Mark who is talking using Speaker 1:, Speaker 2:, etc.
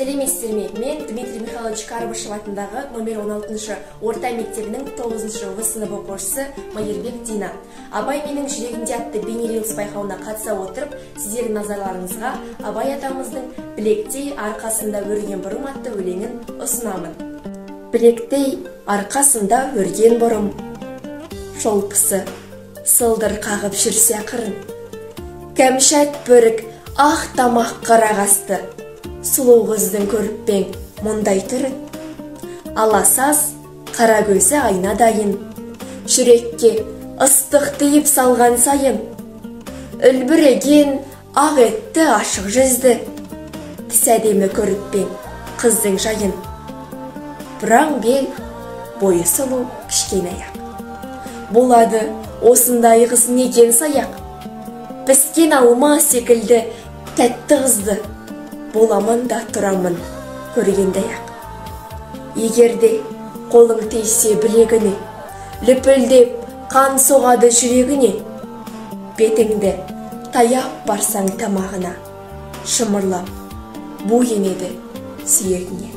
Speaker 1: Сәлеметсіздер ме? Мен Дмитрий Михайлович Карбышев атындағы номер 16 орта мектебінің 9 В сынып оқушысы Майырбек Дина. Абай менің жүрегімде атты бейне-рилс байқауына қатыса отырып, сіздердің назарларыңызға Абай атамыздың «Білектей арқасында өрген бұрым» атты өлеңін ұсынамын. Білектей арқасында өрген бұрым, шолпысы сылдыр қағып жүрсе ақырын. Кәмшат бөрік, ақ тамақ қара қасты, сұлу қыздың көріп мұндай түрін. Аласаз қара көзі айнадайын, жүрекке ыстық тиіп салған сайын. Үлбіреген ақ етті ашық жүзді, тіс әдемі көріп қыздың жайын. Бұраң бел, бойы сұлу, кішкене аяқ. Болады осындай қыз некен саяқ. Піскен алма секілді тәтті қызды, боламын да тұрамын көргенде-ақ. Егер де қолың тисе білегіне, лүпілдеп қан соғады жүрегіне. Бетіңді таяп барсаң тамағына, шымырлап бу енеді сүйегіне.